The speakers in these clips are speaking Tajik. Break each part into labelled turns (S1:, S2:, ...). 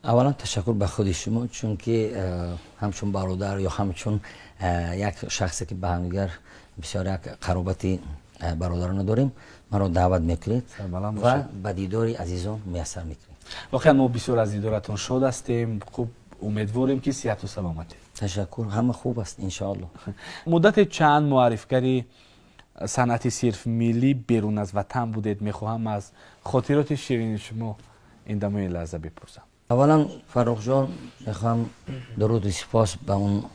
S1: Аввалан ташаккур ба худи шумо, чунки ҳамчун бародар ё ҳамчун як шахсе ки ба ҳамдигар бисёр як қаробати бародарона дорем, маро даъват мекунед ва ба дидори азизон муяссар мекунед.
S2: Воқеан мо бисёр аз дидоратон шод ҳастем. Хуб, умедворем ки сиҳату саломатед.
S1: Ташаккур, ҳама хуб аст, иншоалло.
S2: Муддате чанд муаррифгари санъати сирф миллӣ берун аз ватан будед. Мехоҳам аз хотироти ширини шумо ин дамои лаҳза бипурсам.
S1: Аввалан, Фаррухҷон, мехоҳам дуруду сипос ба он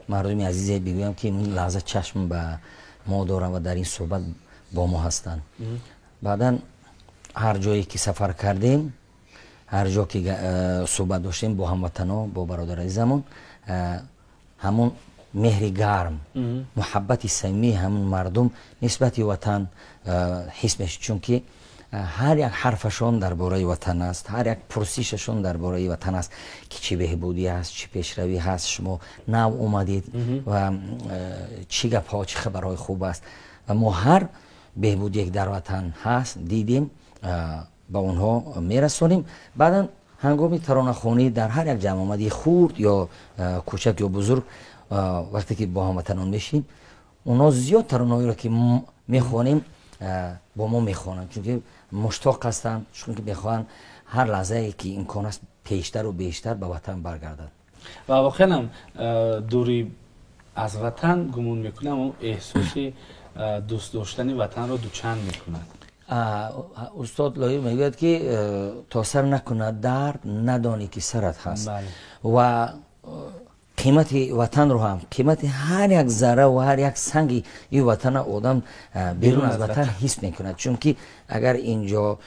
S1: мардуми азизе бигӯям, ки ин лаҳза чашм ба мо доранд ва дар ин суҳбат бо мо ҳастанд. Баъдан ҳар ҷое ки сафар кардем, ҳар ҷо ки суҳбат доштем бо ҳамватано, бо бародари азизамон, ҳамон меҳри гарм, муҳаббати самимии ҳамон мардум нисбати ватан ҳис мешуд, чунки ҳар як ҳарфашон дар бораи ватан аст, ҳар як пурсишашон дар бораи ватан аст, ки чӣ беҳбудӣ ҳаст, чӣ пешравӣ ҳаст, шумо нав омадед ва чӣ гапҳо, чӣ хабарҳои хуб аст. Ва мо ҳар беҳбудие ки дар ватан ҳаст дидем, ба онҳо мерасонем. Баъдан ҳангоми таронахонӣ дар ҳар як ҷамъомади хурд ё кӯчак ё бузург, вақте ки бо ҳамватанон мешинем, онҳо зиёд таронаҳоеро ки мехонем, бо мо мехонанд, чунки муштоқ ҳастанд, чунки мехоҳанд ҳар лаҳзае ки имкон аст, пештару бештар ба ватан баргарданд.
S2: Ва воқеан дурӣ аз ватан, гумон мекунам, эҳсоси дӯст доштани ватанро дучанд мекунад.
S1: Устод Лоиқ мегӯяд, ки то сар накунад дард, надонӣ ки сарат ҳаст. Ва қимати ватанро ҳам, қимати ҳар як зарра ва ҳар як санги ин ватана одам берун аз ватан ҳис мекунад, чунки агар инҷо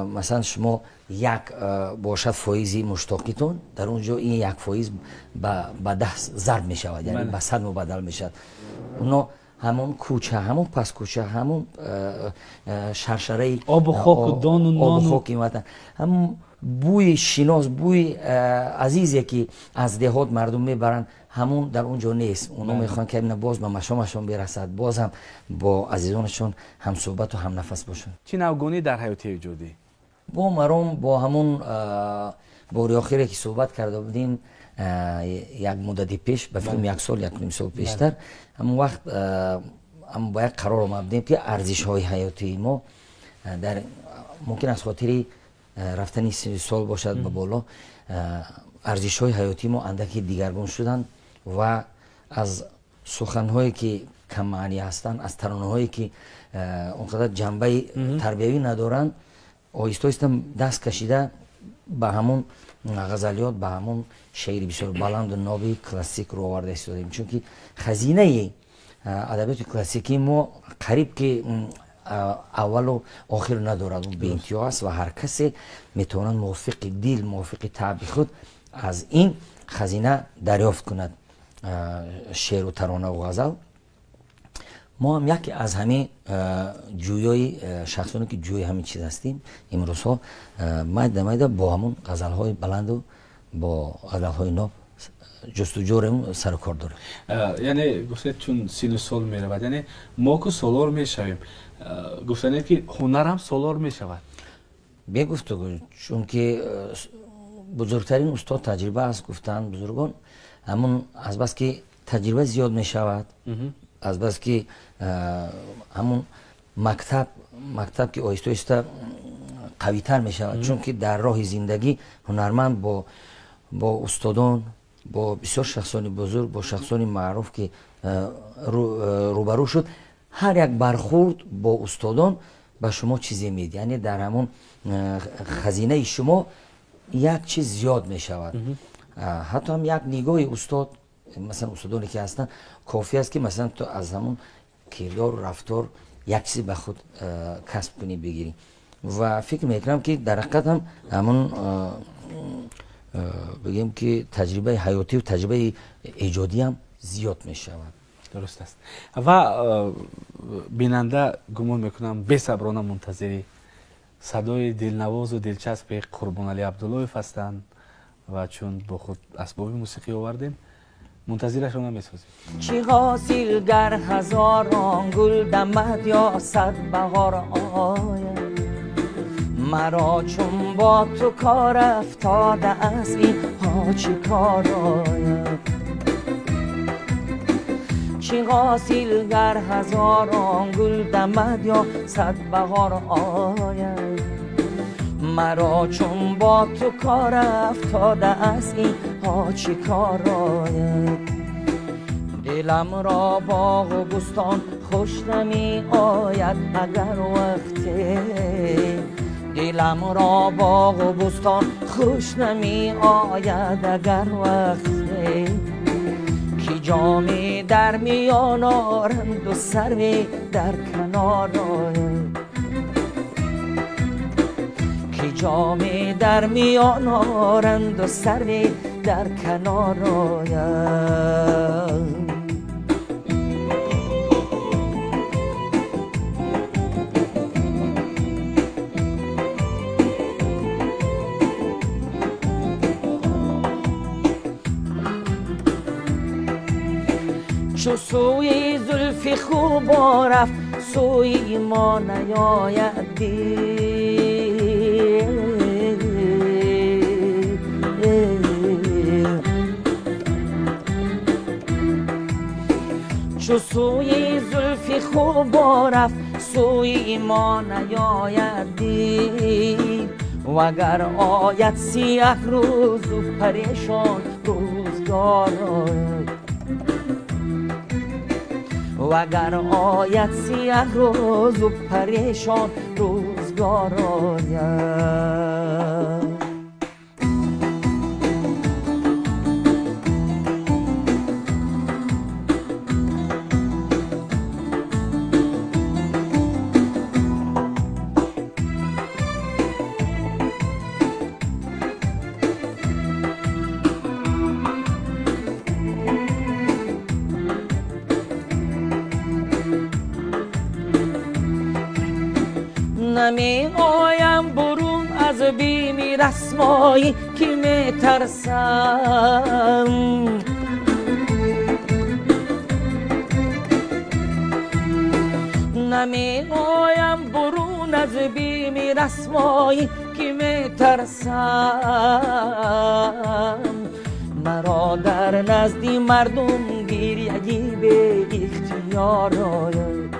S1: масалан шумо як бошад фоизи муштоқитон, дар он ҷо ин 1% ба 10 зарб мешавад, яъне ба 100 мубаддал мешавад. Оно ҳамон кӯча, ҳамон паскӯча, ҳамон шаршараи
S2: обу хоку дону
S1: нону хоки ватан, ҳамон бӯи шинос, бӯи азизе ки аз деҳот мардум мебаранд, ҳамон дар он ҷо нест. Онҳо мехоҳанд, ки ҳамина боз ба машомашон бирасад, боз ҳам бо азизонашон ҳамсӯҳбату ҳамнафас бошанд.
S2: Чӣ навгонӣ дар ҳаёти эҷодӣ?
S1: Бо маром, бо ҳамон бори охире ки суҳбат карда будем як муддати пеш, ба фикрам як сол, якним сол пештар, ҳамон вақт ба як қарор омада будем, ки арзишҳои ҳаётии мо дар мумкин аз хотири рафтани сол бошад ба боло, арзишҳои ҳаётии мо андаки дигаргун шуданд ва аз суханҳое ки каммаънӣ ҳастанд, аз таронаҳое ки он қадар ҷанбаи тарбиявӣ надоранд, оҳиста оҳиста даст кашида, ба ҳамон ғазалиёт, ба ҳамон шеъри бисёр баланду ноби классик рӯ оварда истодем, чунки хазинаи адабиёти классикии мо қариб ки аввалу охир надорад, беинтиҳо аст ва ҳар касе метавонад мувофиқи дил, мувофиқи таъби худ аз ин хазина дарёфт кунад шеъру таронаву ғазал. Мо ҳам яке аз ҳамин ҷӯёи шахсоне ки ҷӯи ҳамин чиз ҳастем, имрӯзҳо майда майда бо ҳамон ғазалҳои баланду бо ғазалҳои ноб ҷустуҷӯрем, сару кор дорем.
S2: Яъне гуфтед, чун сину сол меравад, яъне мо ку солор мешавем, гуфтанед, ки ҳунарам солор мешавад.
S1: Бегуфтугӯ, чунки бузургтарин устод таҷриба аст, гуфтанд бузургон. Ҳамун азбаски таҷриба зиёд мешавад, азбаски ҳамун мактаб ки оҳиста оҳиста қавитар мешавад, чунки дар роҳи зиндагӣ ҳунарманд бо устодон, бо бисёр шахсони бузург, бо шахсони маъруф ки рӯбарӯ шуд, ҳар як бархурд бо устодон ба шумо чизе медиҳад, яъне дар ҳамон хазинаи шумо як чиз зиёд мешавад. Ҳатто ҳам як нигоҳи устод, масалан устодоне ки ҳастанд, кофӣ аст, ки масалан ту аз ҳамон кирдору рафтор як чизе ба худ касб кунӣ, бигирӣ. Ва фикр мекунам, ки дар ҳақиқат ҳам ҳамон бигем, ки таҷрибаи ҳаётию таҷрибаи эҷодӣ ҳам зиёд мешавад.
S2: Дуруст аст. Ва бинанда, гумон мекунам, бесаброна мунтазири садои дилнавозу дилчаспи Қурбоналӣ Абдуллоев ҳастанд ва чун бо худ асбоби мусиқӣ овардем, мунтазирашона месозем.
S1: Чӣ ҳосил, гар ҳазорон гул дамад ё сад баҳор ояд? مرا چون با تو کار افتاده است این ها چی کار آید چی غاسیل گر هزاران گل دمد یا صد بهار آید مرا چون با تو کار افتاده است این ها چی کار آید دلم را باغ و بستان خوش نمی آید اگر وقتی دلم را باغ و بستان خوش نمی آید اگر وقتی که جامی در میان آرند و سروی در کنار آید که جامی در میان آرند و سروی در کنار آید چو سوی زلف خوب رفت سوی ما نیاید دیر چو سوی زلف خوب رفت سوی ما نیاید دیر وگر آید سیه روز و پریشان روزگار آید وگر آید سیه روز و پریشان روزگار آید نمی آیم برون از بیمی رسوایی که می ترسم نمی آیم برون از بیمی رسوایی که می ترسم مرا در نزدی مردم گریگی به اختیار آید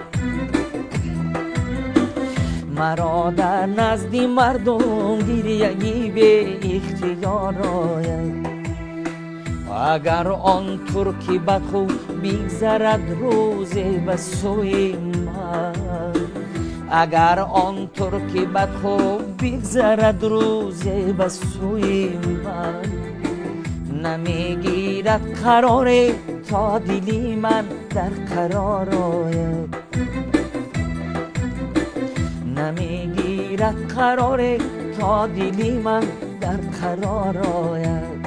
S1: مرا در نزدی مردم گریگی به اختیار آید اگر آن ترکی بدخو بگذرد روزی به سوی من اگر آن ترکی بدخو بگذرد روزی به سوی من نمیگیرد قرار تا دلی من در قرار آید نمیگیرد قرار تا دلی من در قرار آید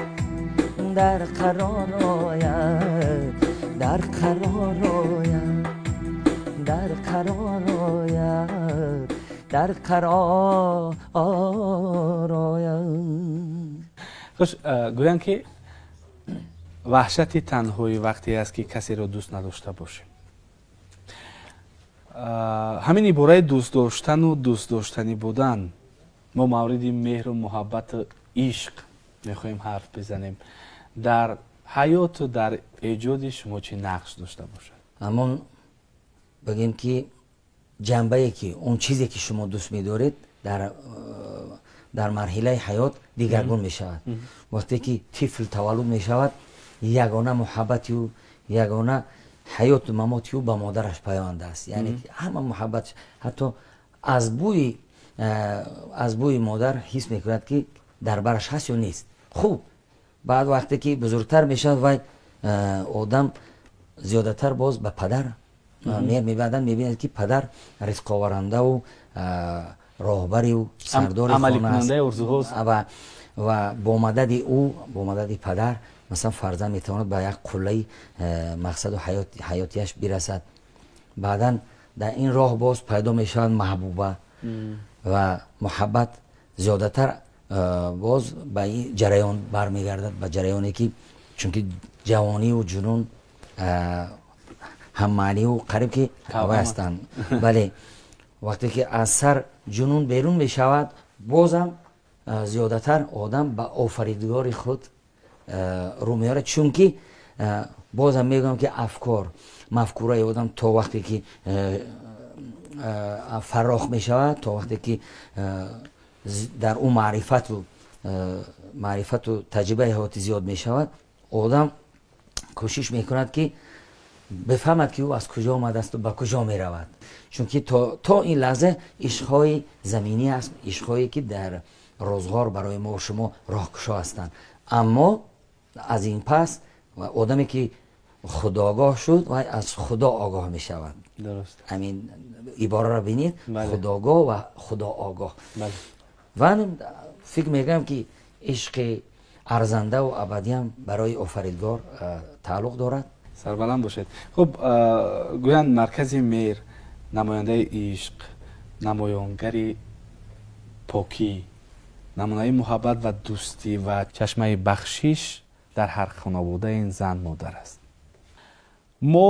S1: در قرار آید در قرار آید در قرار آید در قرار آید.
S2: خوش گویند که وحشت تنهایی وقتی است که کسی را دوست نداشته باشیم. ҳамин ибораи дӯст доштану дӯстдоштанӣ будан мо мавриди меҳру муҳаббату ишқ мехоҳем ҳарф бизанем. Дар ҳаёту дар эҷоди шумо чӣ нақш дошта бошад?
S1: Ҳамон бигем ки ҷанбае ки он чизе ки шумо дӯст медоред дар марҳилаи ҳаёт дигаргун мешавад. Вақте ки тифл таваллуд мешавад, ягона муҳаббати ӯ, ягона ҳаёту мамоти ӯ ба модараш пайванд аст. Яъне ҳама муҳаббат, ҳатто аз бӯи модар ҳис мекунад ки дар бараш ҳаст ё нест. Хуб, баъд вақте ки бузургтар мешавад, вай одам зиёдатар боз ба падар меҳр мебандад, мебинад ки падар ризқоварандаву роҳбариву сардори хона аст ва бо мадади ӯ, бо мадади падар масалан фарзанд метавонад ба як қуллаи мақсаду ҳаётияш бирасад. Баъдан дар ин роҳ боз пайдо мешавад маҳбуба ва муҳаббат зиёдатар боз ба ин ҷараён бармегардад, ба ҷараёне ки чунки ҷавониву ҷунун ҳаммаъниву қариб ки ҳавай ҳастанд. Бале, вақте ки аз сар ҷунун берун мешавад, Бозам зиёдатар одам ба офаридгори худ рӯ меорад, чунки бозам мегӯям ки афкор, мафкураи одам то вақте ки фарох мешавад, то вақте ки дар ӯ маърифату таҷрибаи ҳаёти зиёд мешавад, одам кӯшиш мекунад ки бифаҳмад ки ӯ аз куҷо омадааст ба куҷо меравад. Чунки то ин лаҳза ишқҳои заминӣ аст, ишқҳое ки дар рӯзғор барои мо шумо роҳкушо ҳастанд. Аммо аз ин пас одаме ки худогоҳ шуд, вай аз худо огоҳ мешавад. Ҳамин ибораро бинед, худогоҳ ва худоогоҳ. Ва фикр мекунам ки ишқи арзандаву абадиам барои офаридгор тааллуқ дорад.
S2: Сарбаланд бошед. Хуб, гӯянд маркази меҳр намояндаи ишқ, намоёнгари покӣ, намунаи муҳаббат ва дӯстӣ ва чашмаи бахшиш дар ҳар хонавода ин зан модар аст. Мо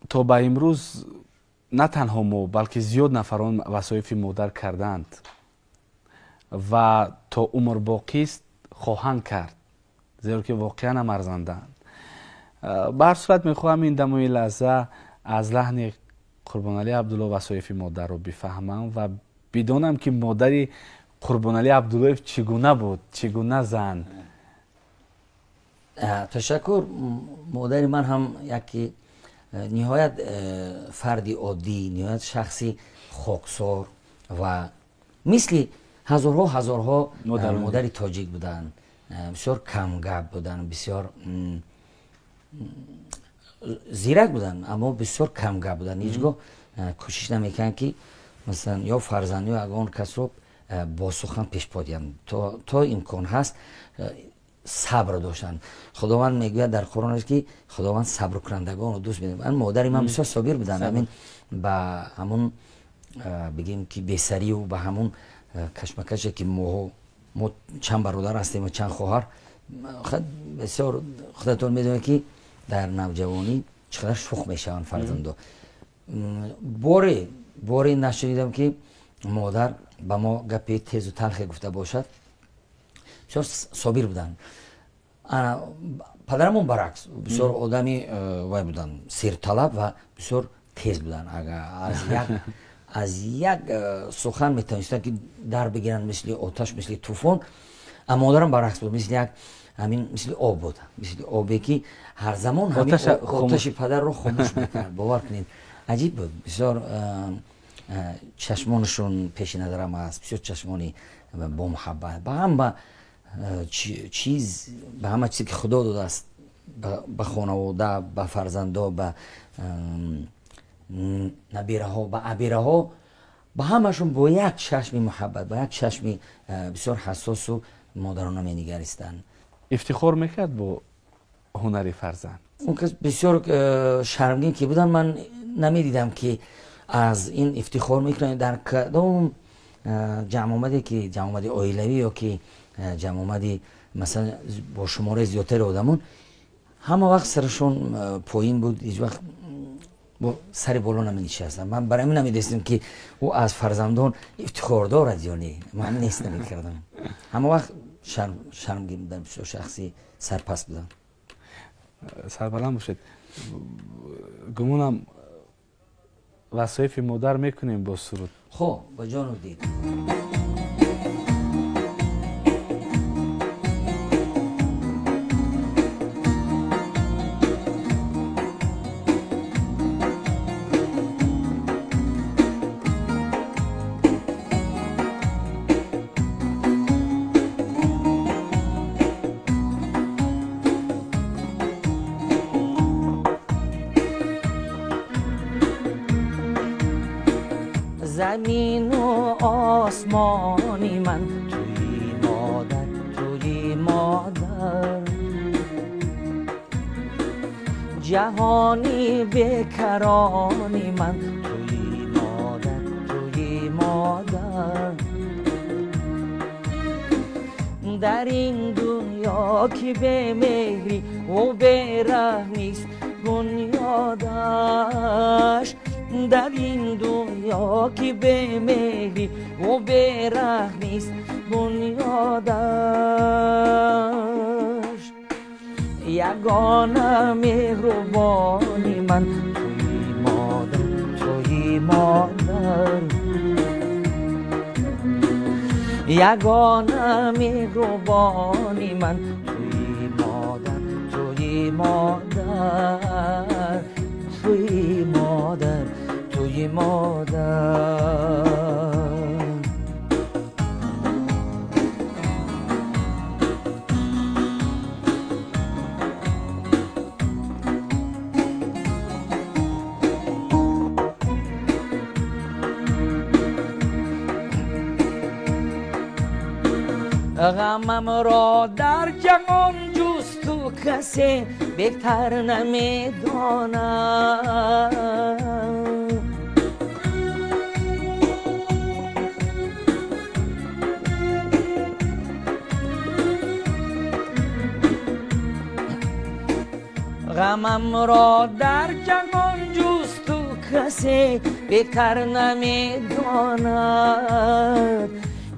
S2: то ба имрӯз на танҳо мо, балки зиёд нафарон васоифи модар карданд ва то умр боқист хоҳанд кард, зеро ки воқеан ҳам арзандаанд. Ба ҳар сурат мехоҳам ин дамои лаҳза аз лаҳни Қурбоналӣ Абдулло васоифи модарро бифаҳмам ва бидонам ки модари Қурбоналӣ Абдуллоев чӣ гуна буд, чӣ гуна зан.
S1: Ташаккур. Модари ман ҳам яке ниҳоят фарди оддӣ, ниҳоят шахси хоксор ва мисли ҳазорҳо ҳазорҳо модари тоҷик буданд. Бисёр камгап буданд, бисёр зирак буданд, аммо бисёр камгап буданд. Ҳеҷ гоҳ кӯшиш намекарданд ки масалан ё фарзанд ё ягон касро бо сухан пешпо диҳанд. То имкон ҳаст сабр доштанд. Худованд мегӯяд дар Қуръон аст ки Худованд сабркунандагонро дӯст медорад. Модари ман бисёр собир буданд. Ҳамин ба ҳамун бигем ки бесарию ба ҳамун кашмакаше ки мо чанд бародар ҳастем ва чанд хоҳар, бисёр худатон медонед ки дар навҷавонӣ чӣ қадар шӯх мешаванд фарзандо. Боре нашунидам ки модар ба мо гапи тезу талхе гуфта бошад. Бисёр собир буданд. Падарамон баръакс бисёр одами вай буданд, сирталаб ва бисёр тез буданд. Аз як сухан метавонистанд ки дар бигиранд мисли оташ, мисли тӯфон. Аммо модарам баръакс буд, мисли як ҳамин мисли об буд, мисли обе ки ҳар замон оташи падарро хомӯш мекард. Бовар кунед, аҷиб буд. Бисёр чашмонашон пеши назарам аст, бисёр чашмони бо муҳаббат ба ҳама чиз, ба ҳама чизе ки Худо додааст, ба хонавода, ба фарзандо, ба набираҳо, ба абираҳо, ба ҳамашон бо як чашми муҳаббат, ба як чашми бисёр ҳассосу модарона менигаристанд.
S2: Ифтихор мекард бо ҳунари фарзанд?
S1: Он кас бисёр шармгин ки буданд, ман намедидам ки аз ин ифтихор мекунанд. Дар кадом ҷамъомаде ки ҷамъомади оилавӣ ё ки ҷамъомади масалан бо шумораи зиёдтари одамон, ҳама вақт сарашон поин буд, ҳеҷ вақт бо сари боло наменишастанд. Ман барои ҳамин намедонистам ки ӯ аз фарзандон ифтихор дорад ё не. Ман ҳест намекардам. Ҳама вақт шармгин будам, бисёр шахси сарпаст будам.
S2: Сарбаланд бошед. Гумонам васоифи модар мекунем бо суруд.
S1: Хуб, ба ҷону дил. замину осмони ман туи модар, туи модар, ҷаҳони бекарони ман туи модар, туи модар. Дар ин дунё ки бемеҳрӣ ӯ бераҳмист бунёдаш, дар ин дунё ки бемеҳрӣ ва бераҳмист бунёдаш. Ягона меҳрубони ман туи модар, туи модар. Ягона меҳрубони ман туи модар, туи модар, туи модар, туи модар. Ғамам ро дар ҷаҳон ҷуз ту касе беҳтар намедонад. Ғамам ро дар ҷаҳон ҷуз ту касе беҳтар намедонад.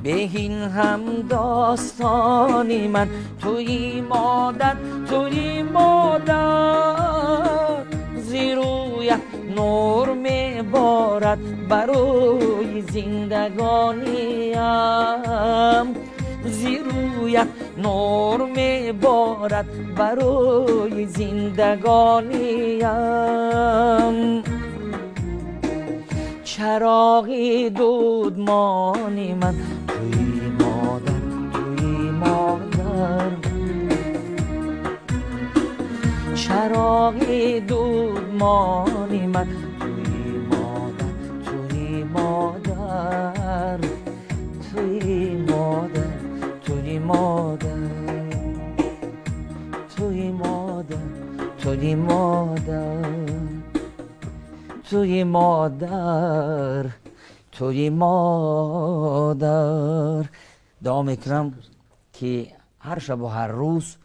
S1: به این هم داستانی من توی مادر، توی مادر. زیرویت نور میبارد برای زندگانیم، زیرویت نور میبارد برای زندگانیم. چراغی دودمانی من توی مادر، توی مادر. چراغی دودمانی من توی مادر، توی مادر، توی مادر، توی مادر، توی مادر، توی مادر، توی مادر، توی مادر. دعا میکنم که هر شب و هر روز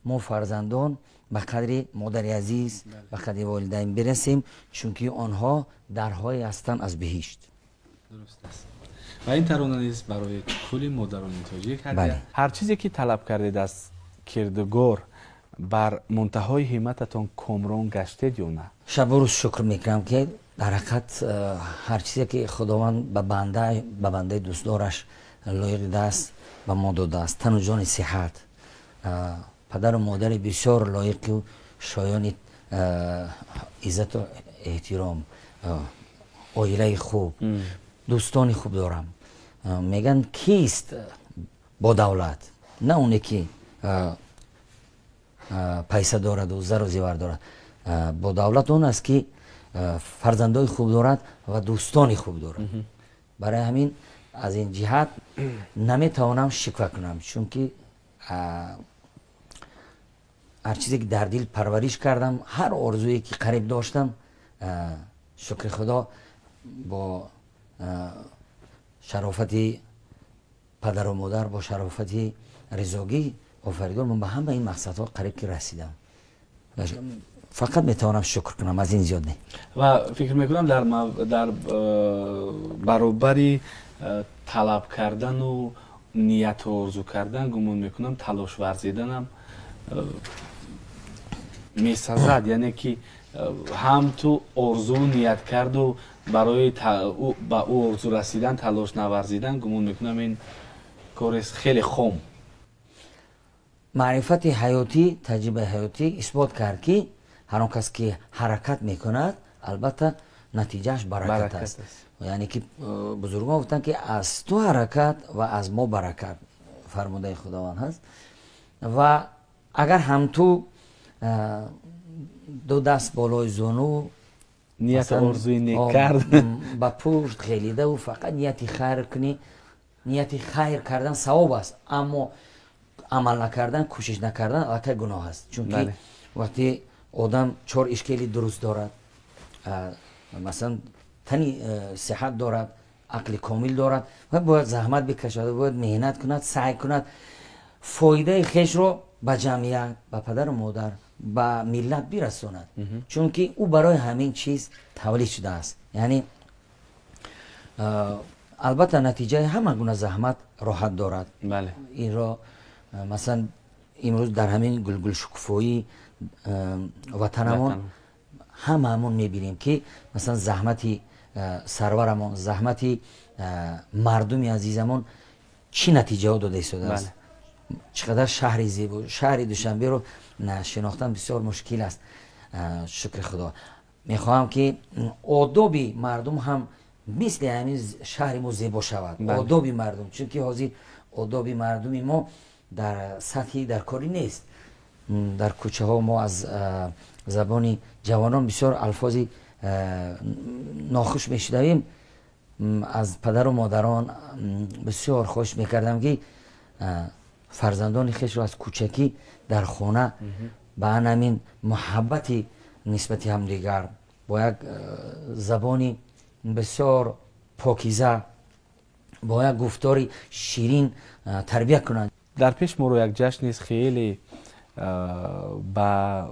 S1: ما فرزندان به قدر مادر عزیز، به قدر والدین برسیم، چون که آنها درهای هستند از بهشت.
S2: درست است. و این ترانه نیز برای کل مادران تاجیک هدیه. هر چیزی که طلب کردید از کردگار بر منتهای همتتان کامران گشتید یا نه؟
S1: شب و روز شکر میکنم که در حقیقت هر چیزی که خداوند به بنده دوستدارش لایق دست به ما داده است، تن و جان صحت، پدر و مادر بسیار لایق و شایان عزت و احترام، عائله خوب، دوستان خوب دارم. میگن کیست با دولت؟ نه اونی که پیسه دارد و زر و زیور دارد. با دولت اون است که فرزندای خوب دارد و دوستان خوب دارد. برای همین از این جهت نمیتوانم شکوه کنم، چون که هر چیزی که در دل پرورش کردم، هر آرزویی که قریب داشتم، شکر خدا با شرافت پدر و مادر، با شرافت رضاگی آفریدگار، من به همه این مقصدها قریب که رسیدم. فقط میتوانم شکر کنم، از این زیاد نه.
S2: و فکر میکنم در برابر طلب کردن و نیت و آرزو کردن، گمان میکنم تلاش ورزیدنم میسازد. یعنی که هم تو آرزو نیت کرد و برای به او آرزو رسیدن تلاش نورزیدن، گمان میکنم این کار خیلی خام.
S1: معرفت حیاتی، تجربه حیاتی اثبات کرد که هر آن کس که حرکت میکند البته نتیجهش برکت است. یعنی که بزرگان گفتند که از تو حرکت و از ما برکت، فرموده خداوند هست. و اگر هم تو دو دست بالای زانو
S2: نیت آرزوی نیک کرد،
S1: با پشت غلیده و فقط نیت خیر کنی، نیت خیر کردن ثواب است، اما عمل نکردن، کوشش نکردن البته گناه است. چون که وقتی آدم چهار اشکالی درست دارد، مثلا تنی صحت دارد، عقل کامل دارد، و باید زحمت بکشد، باید مهنت کند، سعی کند فایده خیش رو به جمعیت، به پدر و مادر، ба миллат бирасонад, чунки ӯ барои ҳамин чиз тавлид шудааст. Яъне албатта натиҷаи ҳама гуна заҳмат роҳат дорад. Инро масалан имрӯз дар ҳамин гулгулшукуфоии ватанамон ҳамаамон мебинем, ки масалан заҳмати сарварамон, заҳмати мардуми азизамон чӣ натиҷаҳо дода истодааст. Чӣ қадар шаҳри зебо, шаҳри Душанберо шинохтан бисёр мушкил аст. Шукри Худо. Мехоҳам, ки одоби мардум ҳам мисли ҳамин шаҳри мо зебо шавад. Одоби мардум, чунки ҳозир одоби мардуми мо дар сатҳи даркорӣ нест. Дар кӯчаҳо мо аз забони ҷавонон бисёр алфози нохуш мешунавем. Аз падару модарон бисёр хоҳиш мекардам, ки фарзандони хешро аз кӯчакӣ дар хона ба ҳамин муҳаббати нисбати ҳамдигар бо як забони бисёр покиза, бо як гуфтори ширин тарбия кунанд.
S2: Дар пеш моро як ҷашн нест, хеле ба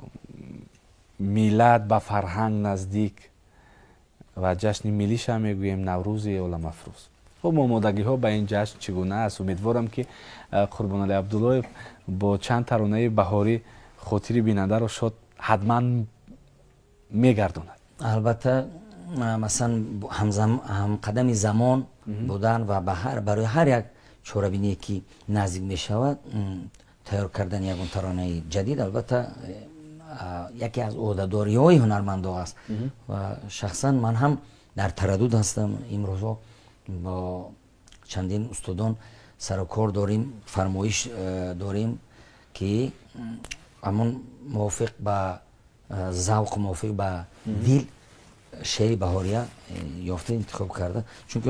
S2: миллат, ба фарҳанг наздик ва ҷашни миллиша мегӯем, Наврӯзи оламафрӯз. Хуб, омодагиҳо ба ин ҷашн чӣ гуна аст? Умедворам, ки Қурбоналӣ Абдуллоев бо чанд таронаи баҳорӣ хотири бинандаро шод ҳатман мегардонад.
S1: Албатта, масалан ҳамқадами замон будан ва барои ҳар як чорабиние ки наздик мешавад, тайёр кардани ягон таронаи ҷадид албатта яке аз ӯҳдадориҳои ҳунармандо аст. Ва шахсан ман ҳам дар тараддуд ҳастам. Имрӯзҳо бо чандин устодон сарукор дорем, фармоиш дорем, ки ҳамон мувофиқ ба завқ, мувофиқ ба дил шеъри баҳория ёфта интихоб карда, чунки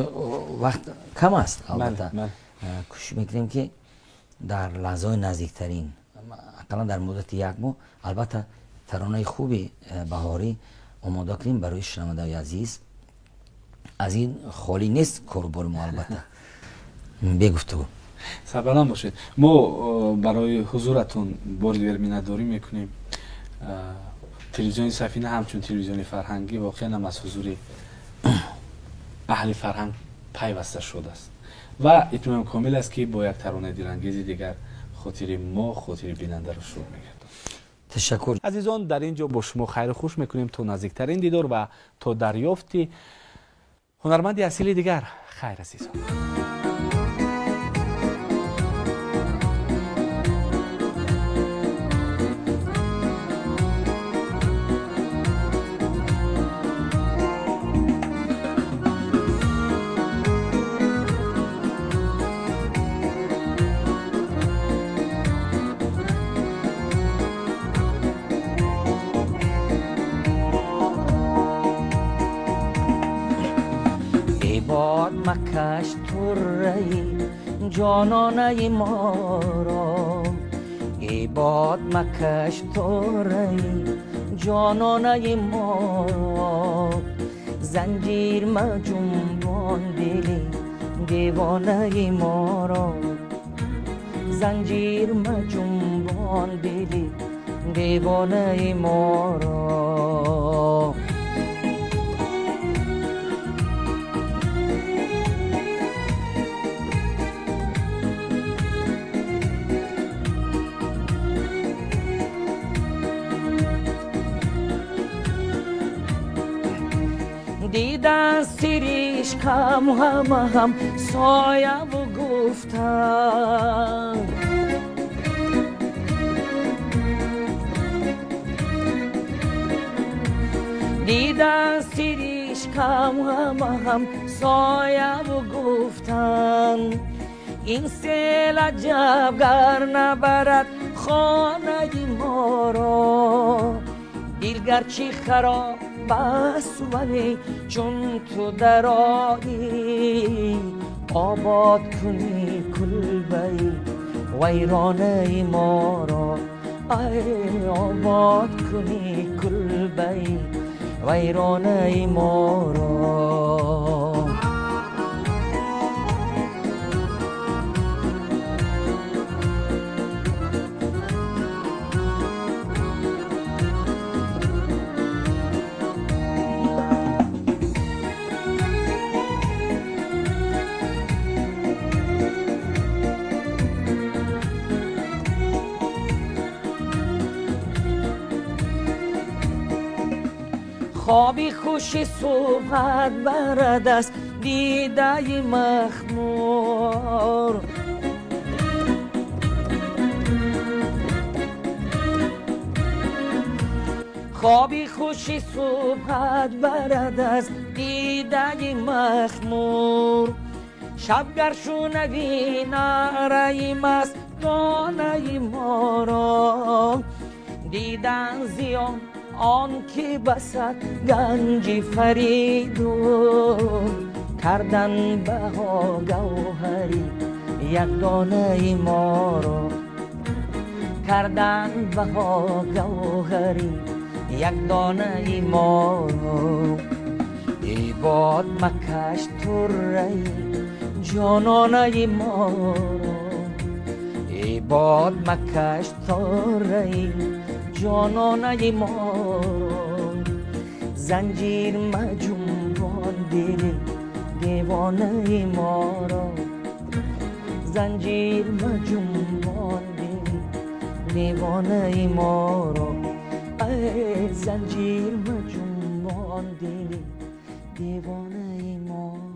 S1: вақт кам аст. Албатта кӯшиш мекунем, ки дар лаҳзаҳои наздиктарин, ақаллан дар муддати як моҳ, албатта таронаи хуби баҳорӣ омода кунем барои шунавандаи азиз. Аз ин холӣ нест корубори мо, албатта, бегуфтугӯ.
S2: Сарбаланд бошед. Мо барои ҳузуратон бори дигар миннатдорӣ мекунем. Телевизиони Сафина ҳамчун телевизиони фарҳангӣ воқеан ҳам аз ҳузури аҳли фарҳанг пайваста шудааст ва итмином комил аст, ки бо як таронаи дилангези дигар хотири мо, хотири бинандаро шод мегардонад.
S1: Ташаккур.
S2: Азизон, дар ин ҷо бо шумо хайру хуш мекунем то наздиктарин дидор ва то дарёфти ҳунарманди асили дигар. Хайр, азизон.
S1: Макаш тураи ҷононаи моро, эй бод макаш тураи ҷононаи моро, занҷир маҷунбон дили девонаи моро, занҷир маҷунбон дили девонаи моро. Дидан сиришкам ҳамаҳам сояву гуфтам, дидан сиришкам ҳамаҳам сояву гуфтам, ин сел аҷаб гар набарад хонаи моро, дил гарчи хароб бас вале чун ту дароӣ, обод кунӣ кулбаи вайронаи моро, ай обод кунӣ кулбаи вайронаи моро. Хоби хуши субҳат барад аз дидаи махмур. Хоби хуши субҳат барад аз дидаи махмур. Шаб гар шунавӣ наъраи мастонаи моро, дидан зиён он ки басад ганҷи Фаридун. Кардан баҳо гавҳари якдонаи моро, кардан баҳо гавҳари якдонаи моро. Эй бод макаш турраи ҷононаи моро, эй бод макаш турраи ҷононаи моро. Занҷир маҷунбон дили девонаи моро, занҷир маҷунбон дили девонаи моро. Занҷир маҷунбон дили девонаи моро.